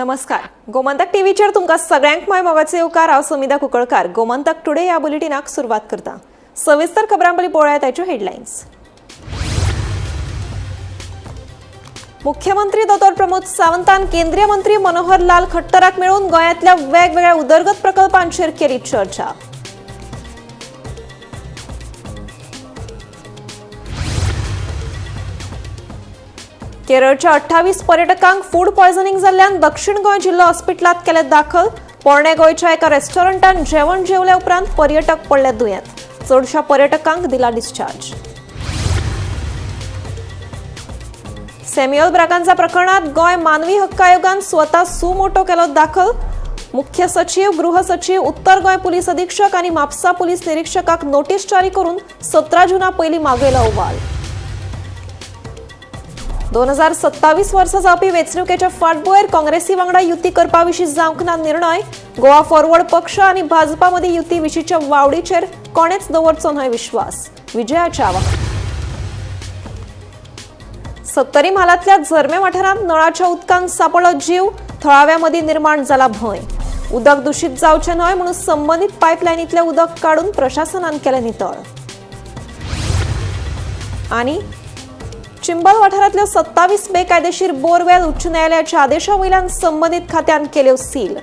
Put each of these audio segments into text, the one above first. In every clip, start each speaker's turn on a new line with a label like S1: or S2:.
S1: नमस्कार, गोमंतक टीव्हीचेर तुमकां सगळ्यांक my मोगाचे येवकार. हांव समिधा कुंकळकार गोमंतक टुडे ह्या बुलेटिनाक सुरवात करता. सविस्तर खबरां पयलीं पळोवया ताच्यो हेडलायन्स. मुख्यमंत्री दोतोर प्रमोद सावंतान केंद्रीय मंत्री मनोहर लाल खट्टराक मेळून गोंयांतल्या वेगवेगळ्या उदरगत प्रकल्पांचेर केली चर्चा. केरळच्या 28 पर्यटकांक फूड पॉयझनिंग जाल्ल्यान दक्षिण गोंय जिल्लो हॉस्पिटलांत केले दाखल. पोरणे गोंयच्या एका रेस्टॉरंटान जेवण जेवल्या उपरांत पर्यटक पडले दुयेंत. चडशा पर्यटकांक दिला डिस्चार्ज. सॅम्युअल ब्रागांझा प्रकरणात गोंय मानवी हक्क आयोगान स्वता सुमोटो केलो दाखल. मुख्य सचिव, गृह सचिव, उत्तर गोंय पुलीस अधीक्षक आनी म्हापसा पुलीस निरीक्षकाक नोटीस जारी करून 17 जुना पयलीं मागयलो अहवाल. 2027 वर्सा जावपी वेंचणुकेच्या फाटभुंयेर काँग्रेसी वांगडा युती करपा विशीं जावंक ना निर्णय. गोवा फॉरवर्ड पक्ष आनी भाजपा मदीं युती विशींच्या वावडीचेर कोणेच दवरचो न्हय विश्वास. विजयाचें आवाहन. सत्तरी म्हालांतल्या झरमे वाठारांत नळाच्या उदकान सांपडलो जीव. थळाव्या मदीं निर्माण जाला भंय. उदक दुशीत जावचें न्हय म्हणून संबंदीत पायपलायनींतलें उदक काडून प्रशासनान केलें नितळ. आनी चिंबल वाठारांतल्यो 27 बेकायदेशीर बोरवेल उच्च न्यायालयाच्या आदेशा वयल्यान संबंदीत खात्यान केल्यो सील.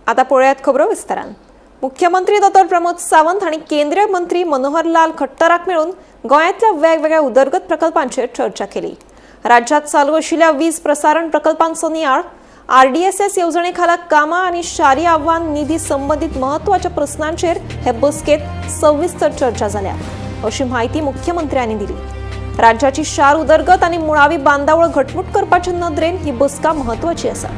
S1: आता पळोवयात खबरो विस्तारान. मुख्यमंत्री दोतोर प्रमोद सावंत हांणी केंद्रीय मंत्री मनोहर लाल खट्टराक मेळून गोंयांतल्या वेगवेगळ्या उदरगत प्रकल्पांचेर चर्चा केली. राज्यात चालू आशिल्ल्या वीज प्रसारण प्रकल्पांचो नियाळ, आरडीएसएस येवजणे खाला कामां आनी शारी आव्हान निधी संबंदीत महत्वाच्या प्रस्नांचेर हे बसकेत सविस्तर चर्चा जाल्या अशी म्हायती मुख्यमंत्र्यांनी दिली. राज्याची शार उदरगत आनी मुळावी बांदावळ घटमूट करपाचे नदरेन ही बसका म्हत्वाची आसा.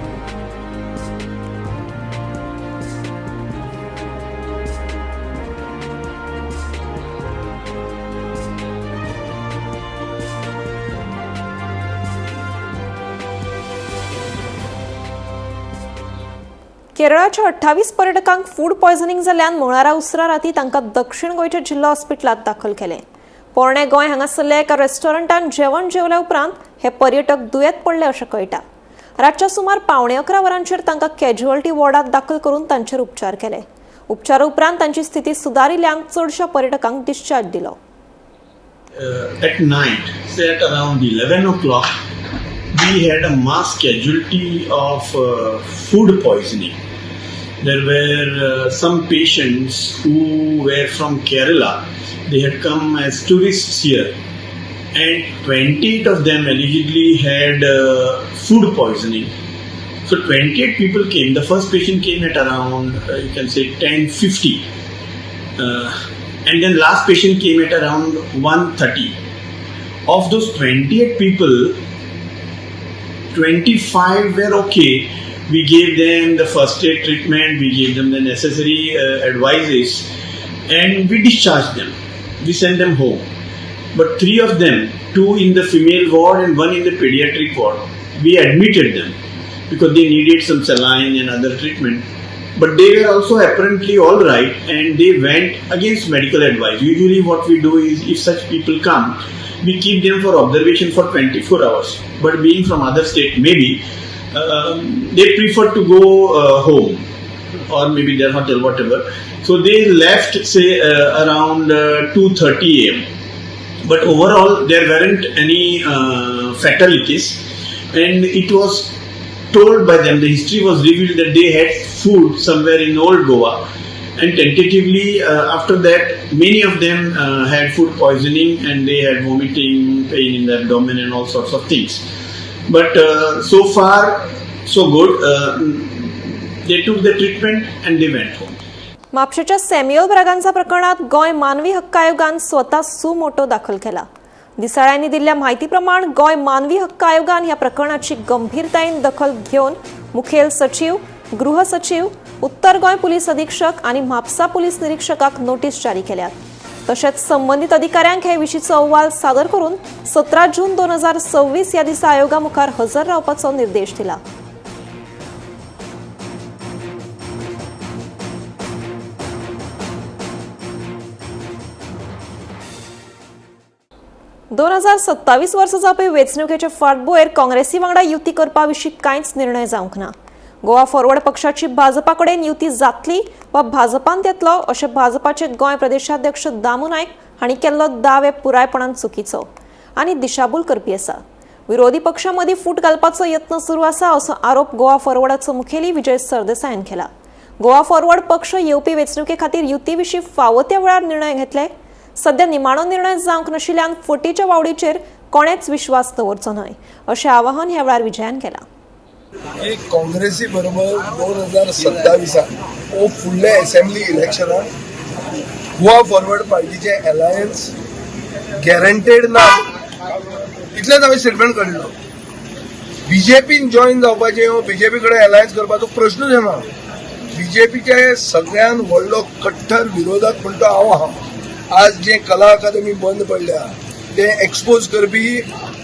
S1: केरळाच्या 28 पर्यटकांक फूड पॉयझनिंग जाल्ल्यान मंगळारा उसरा राती तांकां दक्षिण गोंयच्या जिल्लो हॉस्पिटलांत दाखल केले. पोरणे गोंय हांगासरल्या एका रेस्टॉरंटान जेवण जेवल्या उपरांत हे पर्यटक दुयेंत पडले अशें कळटा. रातच्या सुमार 10:45 वरांचेर तांकां कॅज्युअल्टी वॉर्डांत दाखल करून तांचेर उपचार केले. उपचारा उपरांत तांची स्थिती सुदारिल्ल्यान चडशा पर्यटकांक डिस्चार्ज दिलो.
S2: At night, say at around 11 o'clock, we had a mass casualty of food poisoning. There were some patients who were from Kerala. They had come as tourists here, and 28 of them allegedly had food poisoning. So 28 people came. The first patient came at around, you can say, 10:50. And then last patient came at around 1:30. Of those 28 people, 25 were okay. We gave them the first aid treatment, we gave them the necessary advices, and we discharged them. We sent them home. But 3 of them, 2 in the female ward and 1 in the pediatric ward, we admitted them because they needed some saline and other treatment. But they were also apparently all right, and they went against medical advice. Usually what we do is, if such people come, we keep them for observation for 24 hours. But being from other state, maybe they prefer to go home or maybe their hotel, whatever. So they left, say, around 2:30 a.m. But overall, there weren't any fatalities, and it was told by them, the history was revealed that they had food somewhere in Old Goa, and tentatively after that many of them had food poisoning, and they had vomiting, pain in the abdomen and all sorts of things. But so far so good. They took the treatment and they went home.
S1: म्हापशेच्या Samuel Braganza प्रकरणात गोंय मानवी हक्क आयोगान स्वता suo motu दाखल केला. दिसाळ्यांनी दिल्ल्या म्हायती प्रमाण गोंय मानवी हक्क आयोगान ह्या प्रकरणाची गंभीरतायेन दखल घेवन मुखेल सचिव, गृह सचिव, उत्तर गोंय पुलीस अधीक्षक आनी म्हापसा पुलीस निरीक्षकाक नोटीस जारी केल्यात. तशेंच संबंदीत अधिकाऱ्यांक हे विशींचो अहवाल सादर करून 17 जून 2026 ह्या दिसा आयोगा मुखार हजर रावपाचो निर्देश दिला. 2027 वर्सा जावपी वेंचणुकेचे फाटभुंयेर काँग्रेसी वांगडा युती करपा विशीं कांयच निर्णय जावंक ना. गोवा फॉरवर्ड पक्षाची भाजपा कडेन युती जातली वा भाजपांत येतलो अशें भाजपाचे गोंय प्रदेशाध्यक्ष दामू नायक हांणी केल्लो दावे पुरायपणान चुकीचो आनी दिशाभूल करपी आसा. विरोधी पक्षां मदीं फूट घालपाचो यत्न सुरू आसा असो आरोप गोवा फॉरवर्डाचो मुखेली विजय सरदेसायान केला. गोवा फॉरवर्ड पक्ष येवपी वेंचणुके खातीर युती विशीं फावो त्या वेळार निर्णय घेतले. सध्या निमाणो निर्णय जावंक नाशिल्ल्यान फटीच्या वावडीचेर कोणेच विश्वास दवरचो न्हय अशें आवाहन ह्या वेळार विजयान केलां.
S3: की काँग्रेसी बरोबर 2027 ओ फुडल्या असेंब्ली इलेक्शनाक गोवा फॉरवर्ड पार्टीचे अलायन्स गॅरंटेड ना, इतलेंच हांवें स्टेटमेंट काडिल्लो. बीजेपीन जॉईन जावपाचें वो बीजेपी कडेन अलायन्स करपाचो प्रश्नूच येना. बीजेपीचे सगळ्यात व्हडलो कट्टर विरोधक म्हणटा हांव आहा. आज जे कला अकादमी बंद पडल्या ते एक्सपोज करपी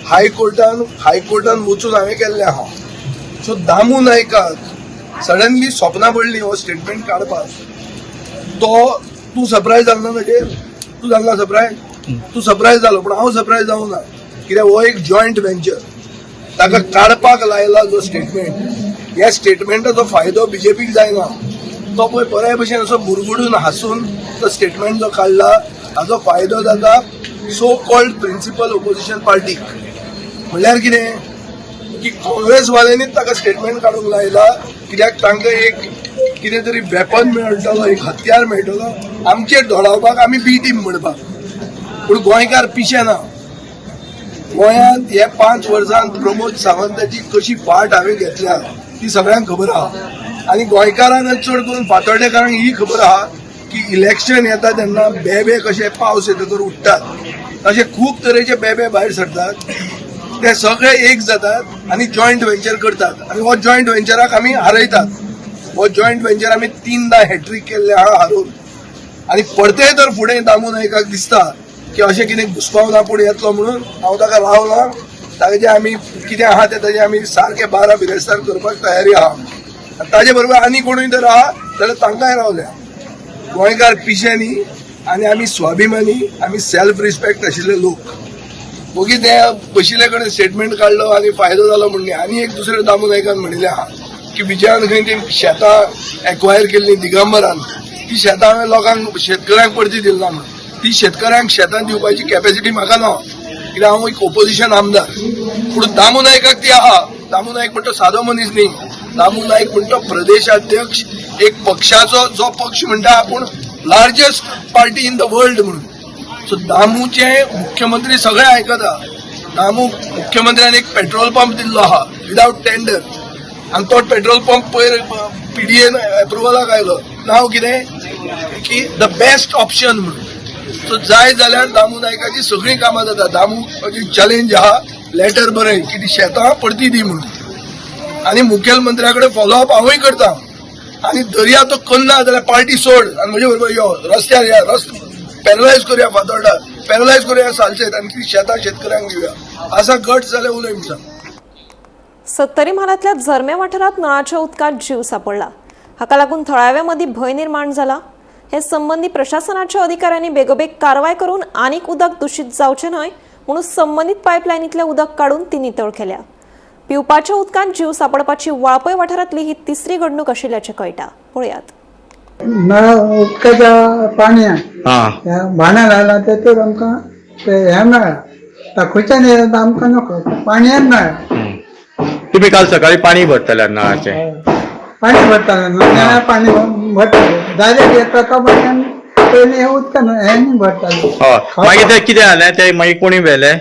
S3: हायकोर्टान वचून हांवें केल्लें आहा. सो दामू नायकाक सडनली स्वप्नां पडली हो स्टेटमेंट काडपाक. तो तूं सरप्रायज जालो ना ताजेर? तूं जालो ना सरप्रायज? तूं सरप्रायज जालो, पूण हांव सरप्रायज जावं ना, कित्याक हो एक जॉयंट वेंचर ताका काडपाक लायला जो स्टेटमेंट. ह्या स्टेटमेंटाचो फायदो बीजेपीक जायना. तो पळय बऱ्या भशेन असो मुरगुडून हांसून तो स्टेटमेंट जो काडला, हाजो फायदो जाता सो कॉल्ड प्रिन्सिपल ओपोजिशन पार्टीक. म्हणल्यार कितें की काँग्रेसवाल्यांनीच ताका स्टेटमेंट काडूंक लायला, कित्याक तांकां एक कितें तरी वेपन मेळटलो, एक हत्यार मेळटलो आमचेर धोडावपाक, आमी बी टीम म्हणपाक. पूण गोंयकार पिशे ना. गोंयांत हे 5 वर्सांत प्रमोद सावंताची कशी फाट हांवें घेतल्या ती सगळ्यांक खबर आहा आनी गोंयकारांक चड करून फातोर्डेकारांक ही खबर आहा की इलेक्शन येता तेन्ना बेबे कशे पावस येतकर उठ्ठात, तशे खूब तरेचे बेबे भायर सरतात. ते सगळे एक जातात आनी जॉयंट वेंचर करतात आनी हो जॉयंट वेंचराक आमी हारयतात. हो जॉयंट वेंचर आमी तीनदा हॅट्रीक केल्ले आहा हारोवन. आनी परतेय तर फुडें दामू नायकाक दिसता की अशें कितें घुसपावना पूण येतलो म्हणून हांव ताका रावना. ताजे आमी कितें आहा तें ताजें आमी सारकें 12 बिरेस्तार करपाक तयारी आहा आनी ताजे बरोबर आनी कोणूय जर आहा जाल्यार तांकांय रावल्या. गोंयकार पिशे न्ही आनी आमी स्वाभिमानी, आमी सेल्फ रिस्पेक्ट आशिल्ले लोक. ओगी ते बशिल्ले कडेन स्टेटमेंट काडलो आनी फायदो जालो म्हण न्ही. आनी एक दुसरे दामू नायकान म्हणिल्लें आहा की विजयान खंय ती शेतां एक्वायर केल्ली दिगंबरान, ती शेतां हांवें लोकांक, शेतकऱ्यांक परती दिली ना म्हणून. ती शेतकऱ्यांक शेतां दिवपाची कॅपॅसिटी म्हाका ना, कित्याक हांव एक ओपोजिशन आमदार. पूण दामू नायकाक ती आहा. दामू नायक म्हणटा सादो मनीस न्ही. दामू नायक म्हणटा प्रदेशाध्यक्ष एक पक्षाचो, जो पक्ष म्हणटा आपूण largest party in the world म्हणून. सो दामूचे मुख्यमंत्री सगळे आयकता. दामू मुख्यमंत्र्यान एक पेट्रोल पंप दिल्लो आहा विदावट टेंडर आनी तो पेट्रोल पंप पयर पीडीएन एप्रुवलाक आयलो. नांव कितें की the best option म्हणून. सो जाय जाल्यार दामू नायकाची सगळीं कामां जाता. दामू चॅलेंज आहा, लेटर बरय की ती शेतां परती दी म्हणून आनी मुखेलमंत्र्या कडेन फॉलोअप हांवूय करता. आनी दर्या तो करना जाल्यार पार्टी सोड आनी म्हजे बरोबर यो, रस्त्यार या, रस्तो पॅरलायज करूया, फातोर्डा पॅरलायज करूया, सालसेत आनी ती शेतां शेतकऱ्यांक दिवया. आसा गट जाल्यार उलय म्हणटा.
S1: सत्तरी म्हालांतल्या झरमे वाठारांत नळाच्या उदकांत जीव सांपडला. हाका लागून थळाव्या मदीं भंय निर्माण जाला. हे संबंदी प्रशासनाच्या अधिकाऱ्यांनी बेगोबेग कारवाय करून आनीक उदक दुशीत जावचें न्हय म्हणून संबंदीत पायपलायनींतलें उदक काडून ती नितळ केल्या. पिवपाच्या उदकांत जीव सांपडपाची वाळपय वाठारांतली ही तिसरी घडणूक आशिल्ल्याचें कळटा. पळयात.
S4: नळ उदकाच्या पाणयान ह्या भाणां घाला, तेतूर आमकां ते हें मेळ्ळा. आतां खंयच्यान येता आमकां नको, पाणयान मेळ्ळा.
S5: तुम्ही काल सकाळी पाणी भरतले नळाचें?
S4: पाणी भरताले न्हू, नळा पाणी भरताले, डायरेक्ट येता तो पाण्यान. पयलीं हें उदकान हें न्ही भरताले.
S5: हय, मागीर ते कितें जालें? ते मागीर कोणी व्हेले?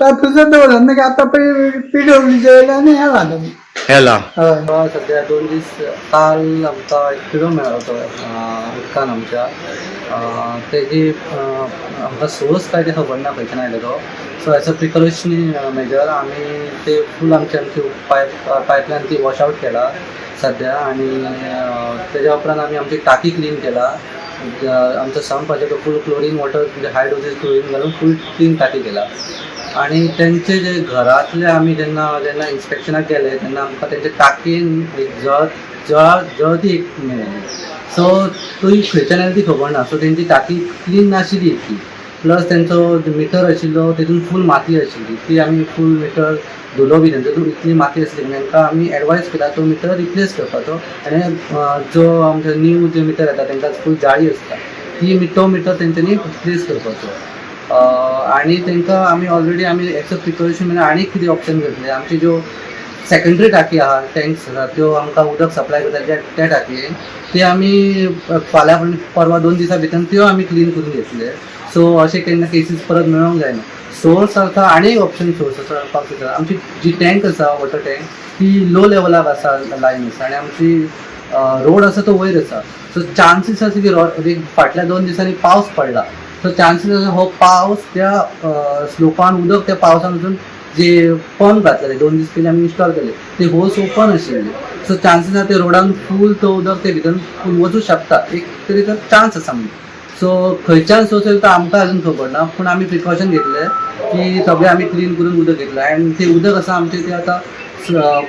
S4: तर तुजं दवरलं मागीर आतां पळय पिडब्ल्यूचे येयले आनी हें घालून.
S5: हेला.
S4: हय.
S6: आमकां सद्या 2 दीस, काल आमकां एक किडो मेळ्ळो तो उदकान आमच्या. तेजी आमकां सोर्स काय ते खबर ना खंयच्यान आयलो तो. So as a precautionary measure आमी ते फूल आमची आमची पायपलायन ती वॉश आवट केला सद्या आनी तेज्या उपरांत आमी आमची टाकी क्लीन केला. आमचो संप आसा तो फूल क्लोरीन वॉटर, म्हणजे हाय डोजीस क्लोरीन घालून फूल क्लीन टाकी केला. आणि तेंचे जे घरांतले आमी जेन्ना जेन्ना इन्स्पेक्शनाक गेले तेन्ना आमकां तेंच्या टाकयेन एक जळ जळ जळती एक मेळ्ळी. सो ती खंयच्यान आयली ती खबर ना. सो तेंची टाकी क्लीन नाशिल्ली इतकी. प्लस तेंचो मिटर आशिल्लो तेतून फूल माती आशिल्ली ती आमी फूल मिटर धुलो बी तेंचो इतली माती आसली तांकां आमी एडवायज केला तो मिटर रिप्लेस करपाचो आनी जो आमचो न्यू जे मिटर येता तांकां फूल जाळी आसता ती तो मिटर तेंच्यांनी रिप्लेस करपाचो. आनी तांकां आमी ऑलरेडी आमी एज अ प्रिकॉशन म्हणजे आनीक कितें ऑप्शन घेतले. आमची ज्यो सेकंडरी टाकी आहा, टँक्स आसा, त्यो आमकां उदक सप्लाय करता त्या टाकयेन ते आमी फाल्यां परवा 2 दिसां भितर त्यो आमी क्लीन करून घेतले. सो अशें केन्ना केसीस परत मेळोंक जायना. सोर्स आसा आनी एक ऑप्शन सोर्स आसा करपाक शकता. आमची जी टँक आसा वॉटर टँक ती लो लेवलाक आसा, लायन आसा आनी आमची रोड आसा तो वयर आसा. सो चान्सीस आसा की फाटल्या 2 दिसांनी पावस पडला, सो चान्सीस आसा हो पावस त्या स्लोपान उदक त्या पावसान वचून जे पंप घातलेले 2 दीस पयलीं आमी इन्स्टॉल केले ते होस ओपन आशिल्ले. सो चान्सीस आसा ते रोडान फूल तो उदक ते भितर फूल वचूं शकता, एक तरी तर चान्स आसा म्हणून. सो खंयच्यान सोर्स येता आमकां अजून खबर ना, पूण आमी प्रिकॉशन घेतले की सगळें आमी क्लीन करून उदक घेतलें आनी तें उदक आसा आमचें तें आतां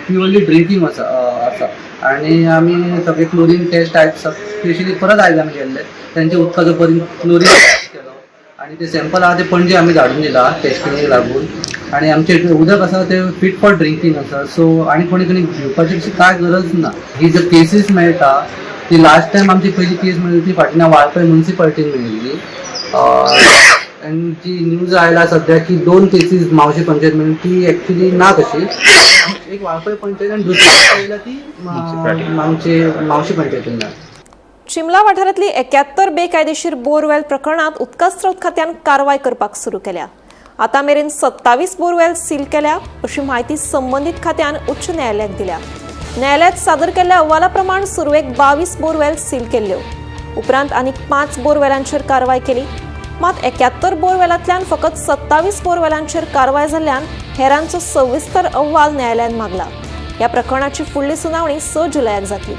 S6: प्युअरली ड्रिंकींग आसा आसा आनी आमी सगळे क्लोरीन टेस्ट आयज स्पेशली परत आयज आमी केल्ले तेंच्या उदकाचो परत क्लोरीन टेस्ट केलो आनी ते सॅम्पल आहा ते पणजे आमी धाडून दिला टेस्टिंगेक लागून. आनी आमचें उदक आसा तें फिट फॉर ड्रिंकींग आसा. सो आनी कोणी कोणी भिवपाची अशी कांय गरज ना. ही जर केसीस मेळटा ती लास्ट टायम आमची पयली केस मेळ्ळी ती फाटल्यान वाळपय मुन्सिपालिटीन मेळिल्ली. आनी जी न्यूज आयला सद्या की 2 केसीस मावशी पंचायत मेळ्ळी ती एक्चुली ना तशी, एक वाळपय पंचायत आनी दुसरी आयला ती आमचे मावशी पंचायतीन मेळ्ळी.
S1: चिमला वाठारांतली 71 बेकायदेशीर बोरवेल प्रकरणात उदका स्रोत खात्यान कारवाय करपाक सुरू केल्या. आतां मेरेन 27 बोरवेल सील केल्या अशी म्हायती संबंदीत खात्यान उच्च न्यायालयाक दिल्या. न्यायालयात सादर केल्ल्या अहवाला प्रमाण सुरवेक 22 बोरवेल सील केल्ल्यो, उपरांत आनीक 5 बोरवेलांचेर कारवाय केली. मात 71 बोरवेलांतल्यान फकत 27 बोरवेलांचेर कारवाय जाल्ल्यान हेरांचो सविस्तर अहवाल न्यायालयान मागला. ह्या प्रकरणाची फुडली सुनावणी 6 जुलयाक जातली.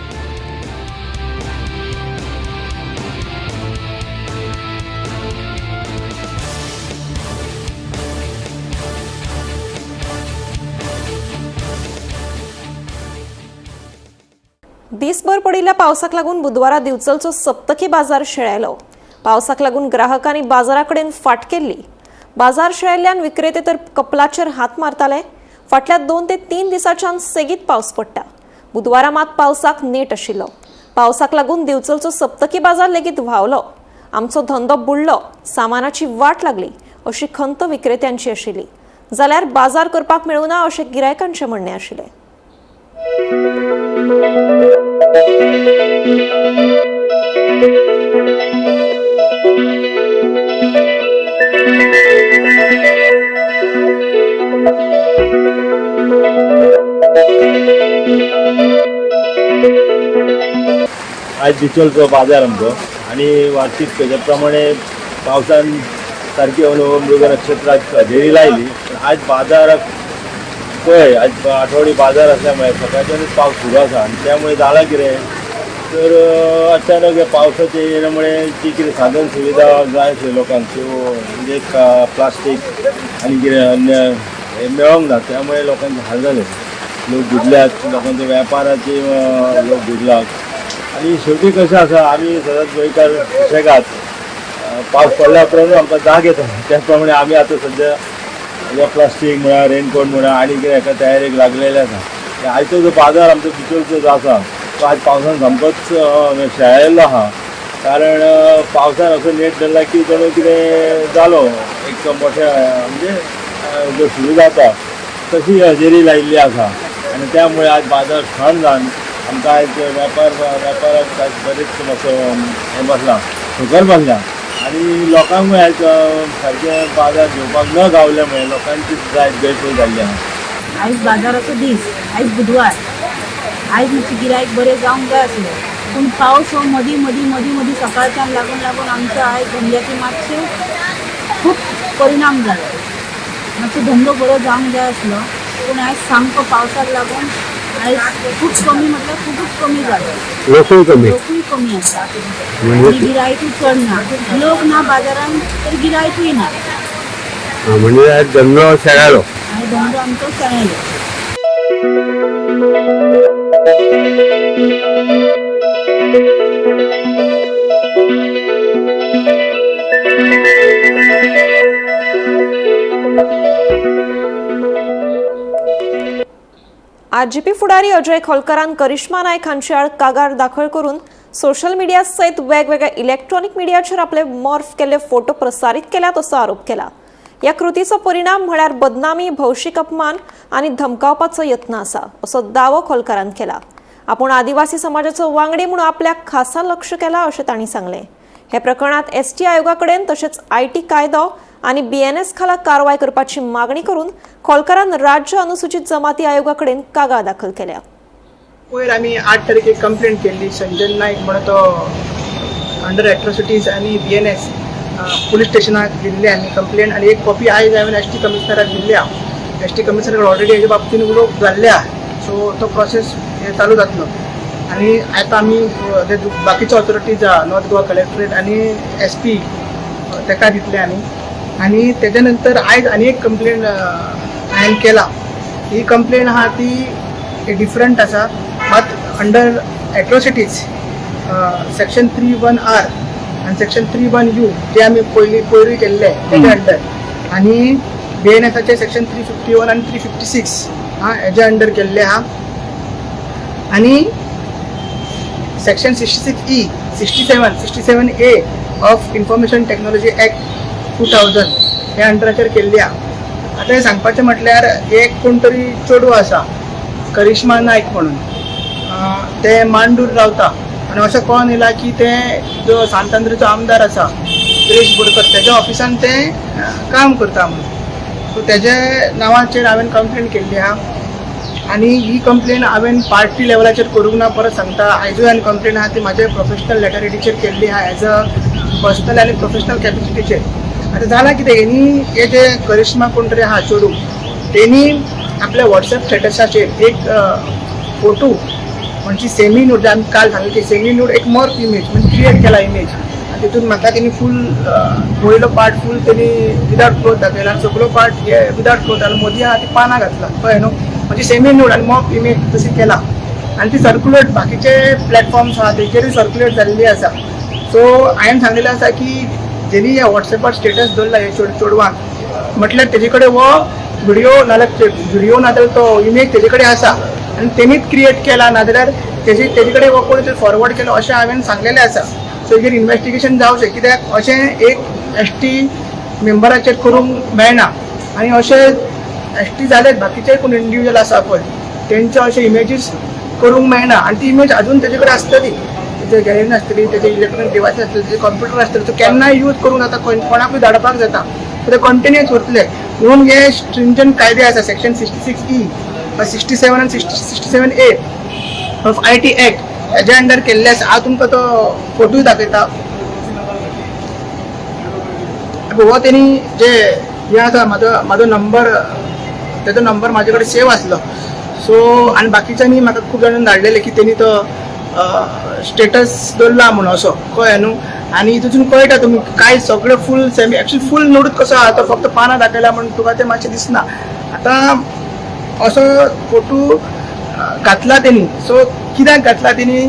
S1: दिसभर पडिल्ल्या पावसाक लागून बुधवारा दिवचलचो सप्तकी बाजार शेळेलो. पावसाक लागून ग्राहकांनी बाजारा कडेन फाट केल्ली. बाजार शेळेल्ल्यान विक्रेते तर कपलाचेर हात मारताले. फाटल्या 2 ते 3 दिसांच्यान सेगीत पावस पडटा. बुधवारा मात पावसाक नेट आशिल्लो. पावसाक लागून दिवचलचो सप्तकी बाजार लेगीत व्हांवलो. आमचो धंदो बुडलो, सामानाची वाट लागली अशी खंत विक्रेत्यांची आशिल्ली. जाल्यार बाजार करपाक मेळूना अशें गिरायकांचें म्हणणें आशिल्लें.
S7: आज दिवचलचो बाजार आमचो आनी वार्षिक तेज्या प्रमाणे पावसान सारकी मृग नक्षत्राक हजेरी लायली. आज बाजाराक पळय आज आठवडी बाजार असल्यामुळे सकाळच्यानूच पावस सुरू आसा आनी त्यामुळे जाला कितें तर अचानक पावसाच्या येण्यामुळे जी कितें साधन सुविधा जाय आशिल्ल्यो लोकांक त्यो म्हणजे प्लास्टीक आनी कितें अन्य हें मेळोंक ना, त्यामुळे लोकांचे हाल जाले. लोक भिजल्यात, लोकांच्या वेपाराचे लोक भिजलात. आनी शेवटी कशें आसा आमी सदांच गोंयकार सुशेगाद पावस पडल्या उपरांत आमकां जाग येता, त्या प्रमाणे आमी आतां सद्या ह्या प्लास्टीक म्हणा रेनकोट म्हणा आनी कितें हेका तयारेक लागलेले आसा. आयचो जो बाजार आमचो दिवचलचो जो आसा तो आज पावसान सामकोच शेळेल्लो आहा, कारण पावसान असो नेट धरला की जणू कितें जालो एक मोठे म्हणजे जो सुरू जाता तशी हजेरी लायिल्ली आसा आनी त्यामुळे आज बाजार थंड जावन आमकां आयज वेपाराक आयज बरेच मातसो हें बसलां, ठोकर बसल्या आनी लोकांकूय आयज सारकें बाजार घेवपाक न गावल्या मुळे लोकांची सुद्दां आयज गैरसोय जाल्ली आहा.
S8: आयज बाजाराचो दीस, आयज बुधवार, आयज मातशें गिरायक बरें जावंक जाय आसलें, पूण पावस हो मदीं मदीं मदीं मदीं सकाळच्यान लागून लागून आमचो आयज धंद्याचेर मातशें खूब परिणाम जालो. मातसो धंदो बरो जावंक जाय आसलो, पूण आयज सामको पावसाक लागून आयज खूब कमी, म्हटल्यार खुबूच कमी जालो.
S5: लोकूय कमी,
S8: लोकूय कमी आसा आनी गिरायकूय चड ना. लोक ना बाजारान तर गिरायकूय ना,
S5: म्हणजे आयज धंदो शेळेलो
S8: आनी धंदो आमचो शेळेलो.
S1: आरजीपी फुडारी अजय खोलकरान करिश्मा नायक हांचे आड कागाळ दाखल करून सोशल मिडिया सयत वेगवेगळ्या इलेक्ट्रॉनिक मिडियाचेर आपले मॉर्फ केल्ले फोटो प्रसारीत केल्यात असो आरोप केला. ह्या कृतीचो परिणाम म्हळ्यार बदनामी, भौशीक अपमान आनी धमकावपाचो यत्न आसा असो दावो खोलकारान केला. आपूण आदिवासी समाजाचो वांगडी म्हणून आपल्याक खासा लक्ष केला अशें तांणी सांगलें. हे प्रकरणात एसटी आयोगा कडेन तशेंच IT कायदो आनी बीएनएस खाला कारवाय करपाची मागणी करून खोलकारान राज्य अनुसूचित जमाती आयोगा कडेन कागाळ दाखल केल्या.
S9: पयर आमी 8 तारखेक कंप्लेंट केल्ली संजय नायक म्हणून तो अंडर एट्रोसिटीज आनी बीएनएस पुलीस स्टेशनाक दिल्ली आमी कंप्लेंट आनी एक कॉपी आयज हांवें एसटी कमिशनराक दिल्ली आहा. एसटी कमिशनर ऑलरेडी हेजे बाबतीन उलोवप जाल्लें आहा, सो तो प्रोसेस चालू जातलो. आनी आतां आमी जे बाकीचे ऑथॉरिटीज आहा नॉर्थ गोवा कलेक्टरेट आनी एस पी तेका दितले. आनी आनी तेच्या नंतर आयज आनी एक कंप्लेंट हांवें केला. ही कंप्लेंट आहा ती डिफरंट आसा, मात अंडर एट्रोसिटीज सेक्शन 3(1)(r) आनी सेक्शन 3(1)(u) जे आमी पयरूय केल्ले तेच्या अंडर आनी बीएनएसाचे सेक्शन 351 आनी 356 आं हेज्या अंडर केल्ले आहा. आनी section 66E, 67, 67A of information technology act 2000 हे अंडराचेर केल्ली आहा. आतां हें सांगपाचें म्हटल्यार एक कोण तरी चेडूं आसा करिश्मा नायक म्हणून, तें मांडूर रावता आनी अशें कळोन येयलां की तें जो सांत आंद्रेचो आमदार आसा सुरेश बोरकर तेज्या ऑफिसान तें काम करता म्हणून. सो तेजे नांवाचेर हांवें कंप्लेन केल्ली आहा आनी ही कंप्लेन हांवें पार्टी लेवलाचेर करूंक ना. परत सांगता, आयजूय हांवें कंप्लेन आहा ती म्हाजे प्रोफेशनल लेटरिटीचेर केल्ली आहा, एज अ पर्सनल आनी प्रोफेशनल कॅपेसिटीचेर. आतां जालां कितें, हेणी हे जे करिश्मा कोण तरी आहा चेडूं, तेणी आपल्या वॉट्सएप स्टेटसाचेर एक फोटो म्हणजे सेमी न्यूड, आमी काल सांगलें की सेमी न्यूड एक मॉर्फ इमेज म्हणजे क्रिएट केला इमेज आनी तितून म्हाका तेणी फूल वयलो पार्ट फूल तेणी विदाउट क्लोथ दाखयला आनी सगलो पार्ट हे विदाउट क्लोथ आनी मदीं आहा ती पानां घातला, कळ्ळें न्हू. म्हणजे सेमी न्यूड आनी मॉर्फ इमेज तशी केला आनी ती सर्कुलेट बाकीचे प्लॅटफॉर्म्स आहा तेचेरूय सर्कुलेट जाल्ली आसा. सो हांवें सांगलेलें आसा की जेणी ह्या वॉट्सएपार स्टेटस दवरला हे चेडवान, म्हटल्यार तेजे कडेन हो व्हिडियो नाजाल्यार व्हिडियो नाजाल्यार तो इमेज तेजे कडेन आसा आनी तेणीच क्रिएट केला, नाजाल्यार तेजे कडेन हो कोणी तरी फॉरवर्ड केलो अशें हांवें सांगलेलें आसा. सो हेजेर इन्वेस्टिगेशन जावचें, कित्याक अशें एक एस टी मेंबराचेर करूंक मेळना आनी अशें एस टी जाले बाकीचे कोण इंडिविज्युअल आसा पळय तेंचे अशे इमेजीस करूंक मेळना आनी ती इमेज अजून तेजे कडेन आसतली, तेजे गॅलरीन आसतली, तेजे इलेक्ट्रॉनीक डिवायस आसतले, तेजे कॉम्प्युटर आसतले, तो केन्नाय यूज करूंक जाता, कोणाकूय धाडपाक जाता, ते कंटिन्युअस उरतले. म्हणून हे स्ट्रिंजंट कायदे आसा सेक्शन 66E, 67 आनी 67A of IT act हेज्या अंडर केल्ले आसा. हांव तुमकां तो फोटोय दाखयता. हो तेणी जे हें आसा म्हाजो नंबर, तेजो नंबर म्हाजे कडेन सेव आसलो. सो आनी बाकीच्यांनी म्हाका खूब जाणांनी धाडलेले की तेणी तो स्टेटस दवरला म्हणून असो, कळ्ळें न्हू. आनी तितून कळटा तुमी काय सगळें फूल सेमी एक्चुअली फूल न्यूडूच कसो आहा, तो फक्त पानां दाखयला म्हणून तुका तें मातशें दिसना. आतां असो फोटो घातला तेणी, सो कित्याक घातला तेणी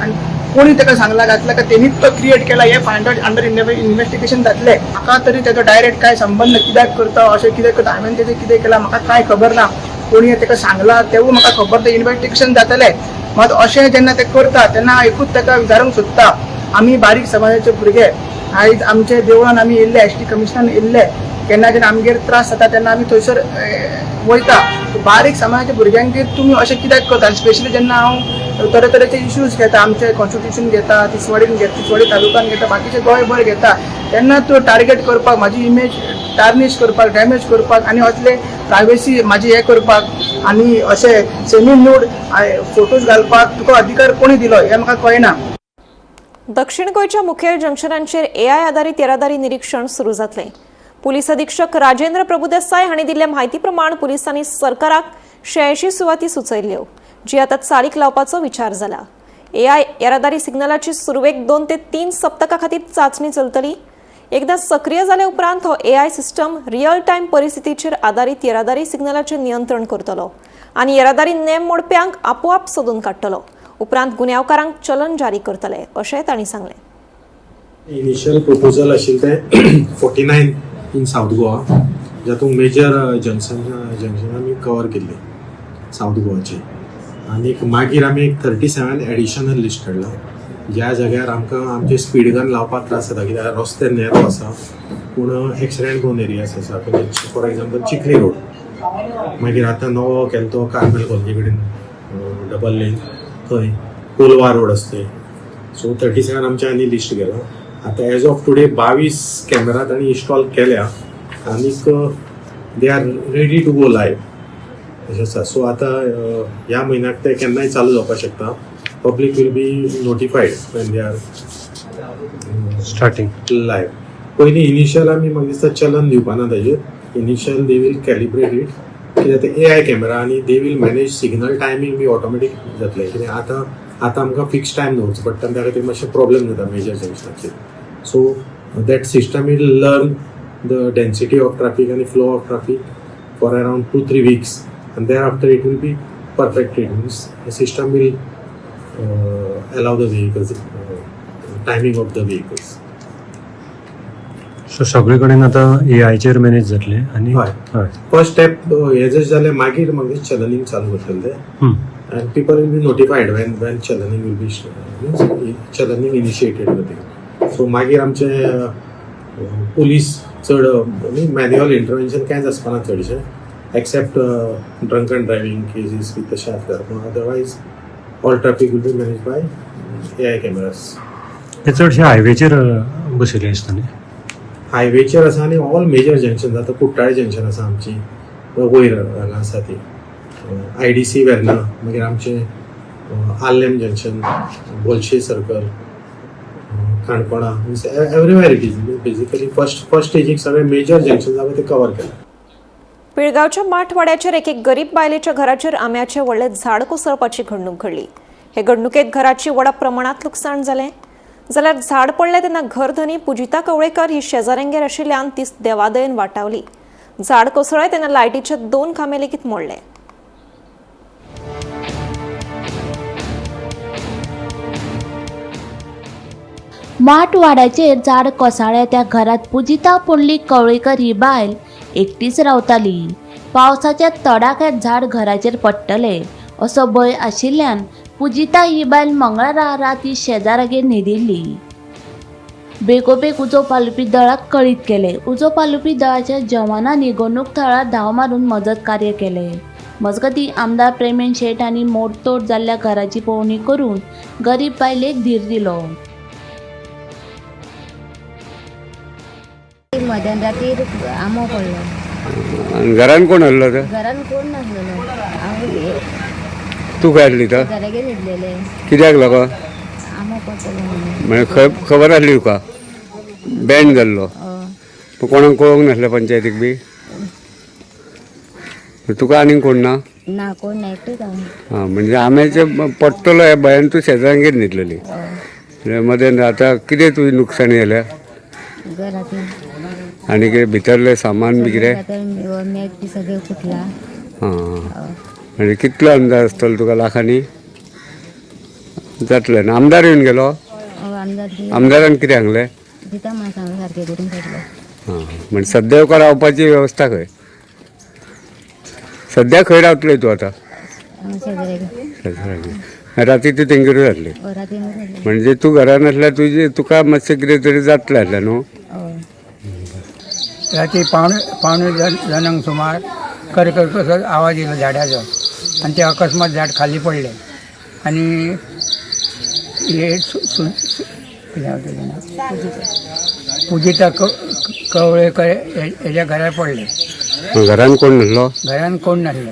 S9: आनी कोणी ताका सांगला घातला काय तेणीच तो क्रिएट केला हें फायंड आवट अंडर इन्वेस्टिगेशन जातलें. म्हाका तरी तेजो डायरेक्ट कांय संबंद कित्याक करता अशें कितें करता, हांवें तेजें कितें केलां म्हाका कांय खबर ना, कोणी ताका सांगलां तेवूय म्हाका खबर ना, इन्वेस्टिगेशन जातलें. मात अशें जेन्ना ते करता तेन्ना एकूच ताका विचारूंक सोदता, आमी बारीक समाजाचे भुरगे आयज आमचे देवळान आमी येयल्ले, एस टी कमिशनान येयल्ले, केन्ना जेन्ना आमगेर त्रास जाता तेन्ना आमी थंयसर वयता. बारीक समाजाच्या भुरग्यांगेर तुमी अशें कित्याक करता? आनी स्पेशली जेन्ना हांव तरेतरेचे इश्यूज घेता, आमचे कॉन्स्टिट्युशन घेता, तिसवाडीन घेता, तिसवाडी तालुक्यान घेता, बाकीचे गोंयभर घेता, तेन्ना तो टार्गेट करपाक, म्हाजी इमेज टार्निश करपाक, डॅमेज करपाक आनी असले प्रायवसी म्हाजी हें करपाक आनी अशे सेमी न्यूड फोटोज घालपाक तुका अधिकार कोणी दिलो हें म्हाका कळना.
S1: दक्षिण गोंयच्या मुखेल जंक्शनांचेर एआय आधारीत येरादारी निरीक्षण सुरू जातलें. पुलीस अधीक्षक राजेंद्र प्रभुदेसाय हांणी दिल्ले म्हायती प्रमाण पुलिसांनी सरकाराक 86 सुवाती सुचयल्ल्यो, जी आतां चालीक लावपाचो विचार जाला. एआय येरादारी सिग्नलाची सुरवेक 2 ते 3 सप्तका खातीर चांचणी चलतली. एकदा सक्रिय जाले उपरांत हो एआय सिस्टम रियल टायम परिस्थितीचेर आदारीत येरादारी सिग्नलाचें नियंत्रण करतलो आनी येरादारी नेम मोडप्यांक आपोआप सोदून काडटलो. उपरांत गुन्यांवकारांक चलन जारी करतले अशें तांणी सांगलें.
S10: इनिशियल प्रपोजल आशिल्लें तें 49 इन सावथ गोवा, जातूंत मेजर जंक्शन आमी कवर केल्ली. सावथ गोवाचे आनीक मागीर आमी एक 37 एडिशनल लिस्ट काडला ज्या जाग्यार आमकां आमचे स्पीड गन लावपाक त्रास जाता कित्याक रस्ते नॅरो आसा पूण एक्सिडेंट प्रोन एरियाज आसा. म्हणजे फॉर एग्जाम्पल चिखली रोड, मागीर आतां नवो केलो तो कार्मेल कॉलनी कडेन डबल लेन, थंय कोलवा रोड आसा थंय. सो 37 आमच्या आनी लिस्ट गेला. आतां एज ऑफ टुडे 22 कॅमेरा तांणी इन्स्टॉल केल्या आनीक they are ready to go live अशें आसा. सो आतां ह्या म्हयन्याक ते केन्नाय चालू जावपाक शकता. Public will be notified when they are
S5: starting
S10: live. पयलीं इनिशियल आमी म्हाका दिसता चलन दिवपाना ताजेर. Initial they will calibrate it कित्याक ते एआय कॅमेरा आनी they will manage signal timing be automatic जातलें. कित्याक आतां आतां आमकां फिक्स टायम दवरचो पडटा आनी त्या खातीर मातशें प्रॉब्लेम जाता major जंक्शनाचेर. So that system will learn the density of traffic आनी flow of traffic for around 2-3 weeks and thereafter it will be perfected. Means the system will allow the vehicles, timing of the vehicles.
S5: So सगळे कडेन आतां एआयचेर manage जातले आनी
S10: हय.
S5: हय.
S10: First step हे जर जालें मागीर मागीर चलनिंग चालू करतले ते and people will be notified when chalaning will be, means chalaning initiated जातले. सो मागीर आमचे पुलीस चड मॅन्युअल इंटरवेन्शन कांयच आसपाना चडशें, एक्सेप्ट ड्रंकन ड्रायव्हिंग केसीस बी तशें आसल्यार, पूण otherwise all traffic will be manage by AI cameras.
S5: हे चडशे हायवेचेर बसयले आसता न्ही?
S10: हायवेचेर आसा आनी ऑल मेजर जंक्शन. आतां कुट्टाळे जंक्शन आसा आमची वयर हांगा आसा ती आयडीसी वेर्ना, मागीर आमचें आर्लेम जंक्शन, बोलशे सर्कल, काणकोणा, means everywhere it is. Basically first स्टेजीक सगळे मेजर जंक्शन आसा ते कवर केले.
S1: पिळगांवच्या माठवाड्याचेर एके गरीब बायलेच्या घराचेर आंब्याचें व्हडलें झाड कोसळपाची घडणूक घडली. हे घडणुकेत घराची व्हडा प्रमाणात लुकसाण जालें. जाल्यार झाड पडलें तेन्ना घरधनी पुजिता कवळेकर ही शेजाऱ्यांगेर आशिल्ल्यान ती देवादयेन वाटावली. झाड कोसळ्ळें तेन्ना लायटीचे 2 खांबे लेगीत मोडले.
S11: माठवाड्याचेर झाड कोसळ्ळें त्या घरात पुजिता पुंडलीक कवळेकर ही बायल एकटीच रावताली. पावसाच्या तडाख्यात झाड घराचेर पडटलें असो भंय आशिल्ल्यान पुजिता ही बायल मंगळारा राती शेजारागेर न्हिदिल्ली. बेगोबेग उजो पालोवपी दळाक कळीत केलें. उजो पालोवपी दळाच्या जवानांनी घडणूक थळार धांव मारून मजत कार्य केलें. मजगतीं आमदार प्रेमेन शेट हांणी मोडतोड जाल्ल्या घराची पळोवणी करून गरीब बायलेक धीर दिलो.
S12: मध्यान रातीर आंबो पडलो.
S5: घरान कोण आसलो?
S12: घरान कोण नासलेलो.
S5: तूं खंय आसली तर?
S12: घरागेर न्हिदलेले.
S5: कित्याक लागून?
S12: आंबो पडटलो म्हणून.
S5: म्हणजे खबर आसली तुका? बॅन जाल्लो कोणाक कळोवंक नासलें पंचायतीक बी? तुका आनीक कोण ना?
S12: ना, कोण ना, एकटेच हांव.
S5: आं, म्हणजे आंब्याचे पडटलो ह्या भंयान तूं शेजाऱ्यांगेर न्हिदलेली. मदें आतां कितें तुजी नुकसाणी जाल्या?
S12: घरांतलें
S5: आनी कितें भितरलें सामान बी कितें?
S12: मॅच बी सगळें फुटलां.
S5: आं, म्हणजे कितलो अंदाज आसतलो तुका? लाखांनी जातलें ना? आमदार येवन गेलो? आमदारान कितें सांगलें?
S12: दिता म्हणून सांगलें, सारकें करून पडलो.
S5: आं, म्हणजे सद्या तुका रावपाची वेवस्था खंय? सद्या खंय रावतली तूं आतां? शेजाऱ्यागेर. राती तूं तेंगेरूच आसली? म्हणजे तूं घरान आसल्यार तुजी तुका मातशें कितें तरी जातलें आसलें न्हू?
S4: राती 1:45 जाणांक सुमार करकर कसो आवाज येयलो झाडाचो आनी ते अकस्मात झाड खाली पडलें आनी हे पुजिता कवळेकर हेज्या घरार पडलें.
S5: घरान कोण नासलो?
S4: घरान कोण नासलो.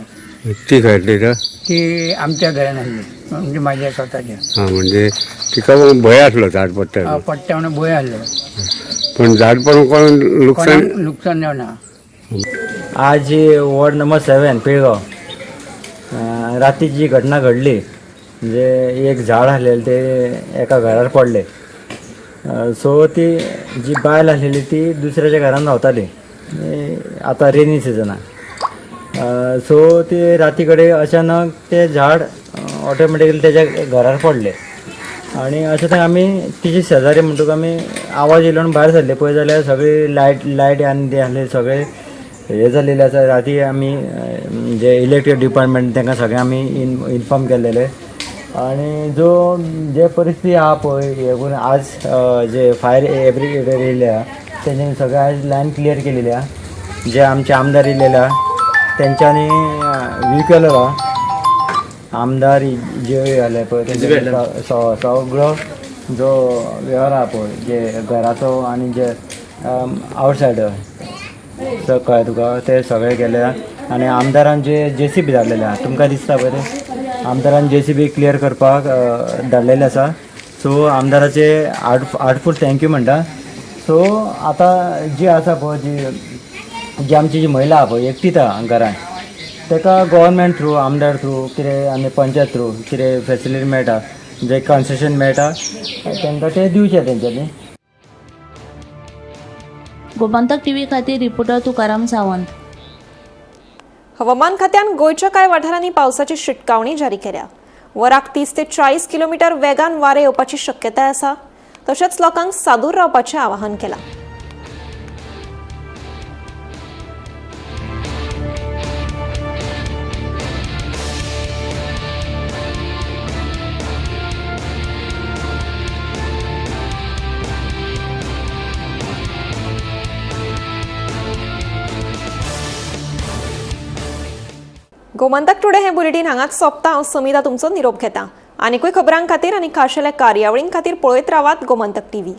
S5: ती खंय आसली तर?
S4: ती आमच्या घरान आसली, म्हणजे माझ्या स्वताच्या.
S5: हां, म्हणजे तिका भंय आसलो झाड पडटा?
S4: पडटा म्हणून भंय आसलो.
S5: पण झाड पडून कोण लुकसाण?
S4: लुकसाण जावना.
S6: आज वॉर्ड नंबर 7 पिळगांव राती जी घटना घडली, म्हणजे एक झाड आसलेलें ते एका घरार पडलें. सो ती जी बायल आसलेली ती दुसऱ्याच्या घरान रावताली. आतां रेनी सिजन आहा, सो ती राती कडेन अचानक तें झाड ऑटोमॅटिकली तेज्या घरार पडलें आनी अशें थंय आमी तिची शेजारी म्हणटकच आमी आवाज येयलो आनी भायर सरले. पळय जाल्यार सगळी लायट लायट आनी ते आसले सगळे
S13: हे जालेले आसा. राती आमी जे इलेक्ट्रीक डिपार्टमेंट तांकां सगळें आमी इन्फॉर्म केल्लेले आनी जो जे परिस्थिती आहा पळय हे करून आज जे फायर ब्रिगेड येयले आहा तेंच्यांनी सगळें आयज लायन क्लियर केलेली आहा. जे आमचे आमदार येयलेले आहा तेंच्यांनी व्यू केलेलो आहा. आमदार जे आले पळय तेंच्यांनी सगळो जो वेव्हार आहा पळय जे घराचो आनी जे आवटसायडर कळ्ळें तुका ते सगळे केले आनी आमदारान जे जेसीबी धाडलेले आहा तुमकां दिसता पळय ते आमदारान जेसीबी क्लियर करपाक धाडलेले आसा. सो आमदाराचे हार्टफूल thank you म्हणटा. सो आतां जी आसा पळय जी जी आमची जी महिला आहा पळय एकटीच आहा घरान ताका गव्हर्मेंट थ्रू आमदार थ्रू कितें आनी पंचायत थ्रू कितें फेसिलिटी मेळटा जे कन्सेशन मेळटा तांकां तें दिवचें तेंच्यांनी.
S11: गोमंतक टीव्ही खातीर रिपोर्टर तुकाराम सावंत.
S1: हवामान खात्यान गोंयच्या कांय वाठारांनी पावसाची शिटकावणी जारी केल्या. वराक 30 ते 40 किलोमीटर वेगान वारें येवपाची शक्यताय आसा. तशेंच लोकांक सादूर रावपाचें आवाहन केलां. गोमंतक टुडे हे बुलेटीन हांगाच सोंपता. हांव समिता तुमचो निरोप घेता. आनीकूय खबरां खातीर आनी खाशेल्या कार्यावळीं खातीर पळयत रावात गोमंतक टीव्ही.